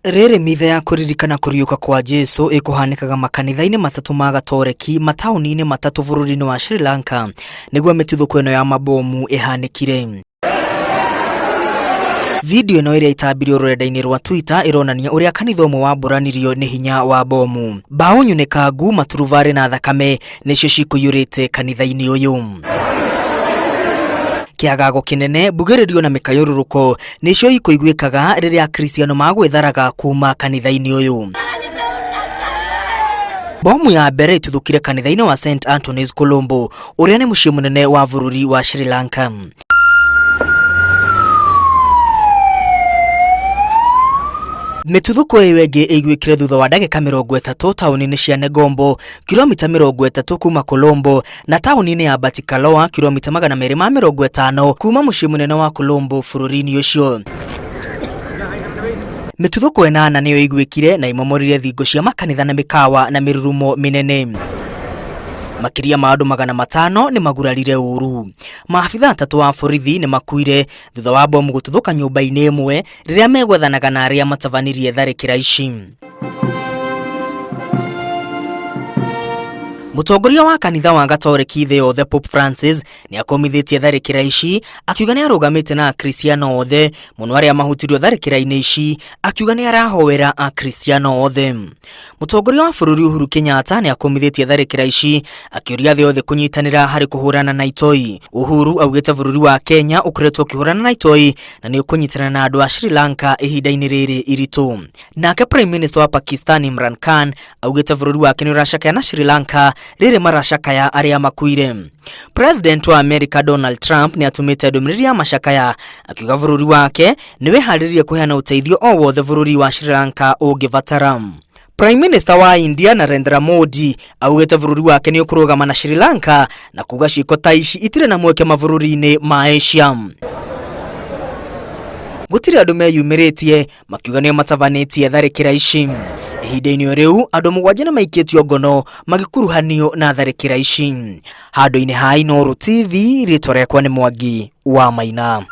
Rĩrĩ mitha ya kũririkana kũriũka kwa Jesu ĩkũhanĩkaga makanitha-inĩ matatũ ma Gatoreki mataũni-inĩ matatũ bũrũri-inĩ wa Sri Lanka nĩguo mĩtuthũko ĩno ya mabomu ĩhanĩkire. Video ĩno ĩrĩa ĩtambirio rũrenda-inĩ rwa Twitter ĩronania ũrĩa kanitha ũmwe wambũranirio nĩ hinya wa bomu. Mbaũ nyunĩkangu, maturubarĩ na thakame nĩcio cikũiyũrĩte kanitha-inĩ ũyũ. Kĩagago kĩnene, mbugĩrĩrio na mĩkayũrũrũko nĩcio ikũiguĩkaga rĩrĩa Akristiano magwĩtharaga kuma kanitha-inĩ ũyũ. Bomu ya mbere ĩtuthũkire kanitha-inĩ wa St Anthony's Colombo, ũrĩa nĩ mũciĩ mũnene wa bũrũri wa Sri Lanka. Mĩtuthũko ĩyo ĩngĩ ĩiguĩkire thutha wa ndagĩka 30 taũni-inĩ cia Negombo, kilomita 30 kuma Colombo, na taũni-inĩ ya Batticaloa, kilomita 250 kuma mũciĩ mũnene wa Colombo bũrũri-inĩ ũcio. Mĩtuthũko ĩnana nĩyo ĩiguĩkire na imomorire thingo cia makanitha na mĩkawa na mĩrurumo mĩnene. Makĩria ma andũ 500 nĩ magurarire ũru. Maabitha atatũ a borithi nĩ makuire thutha wa bomu gũtuthũka nyũmba-inĩ ĩmwe rĩrĩa megwethanaga na arĩa matabanirie tharĩkĩra ici. Mũtongoria wa kanitha wa Gatoreki thĩ yothe Pope Francis nĩ akomithĩtie tharĩkĩra ici akiuga nĩ arũgamĩte na Akristiano othe mũno arĩa mahutirio tharĩkĩra-inĩ ici akiuga nĩ arahoera Akristiano othe. Mũtongoria wa bũrũri Uhuru Kenyatta nĩ akomithĩtie tharĩkĩra ici akĩũria thĩ yothe kũnyitanĩra harĩ kũhũrana na itoi. Uhuru augĩte bũrũri wa Kenya ũkoretwo ũkĩhũrana na itoi na nĩ ũkũnyitanĩra na andũ a Sri Lanka ihinda-inĩ rĩrĩ iritũ. Nake Prime Minister wa Pakistan Imran Khan augĩte bũrũri wake nĩ ũracakaya na Sri Lanka rĩrĩ maracakaya arĩa makuire. President wa America Donald Trump nĩ atũmĩte ndũmĩrĩri ya macakaya akiuga bũrũri wake nĩ wĩharĩrĩrie kũheana ũteithio o wothe bũrũri wa Sri Lanka ũngĩbatara. Prime Minister wa India Narendra Modi augĩte bũrũri wake nĩ ũkũrũgama na Sri Lanka na kuga ciĩko ta ici itirĩ na mweke mabũrũri-inĩ ma Asia. Gũtirĩ andũ meyumĩrĩtie makiuga nĩo matabanĩtie tharĩkĩra ici. Ihinda-inĩ o rĩu andũ mũgwanja nĩ maikĩtio ngono magĩkuruhanio na tharĩkĩra ici. Handũ-inĩ ha Inooro TV, rĩtwa rĩakwa nĩ Mwangi wa Maina.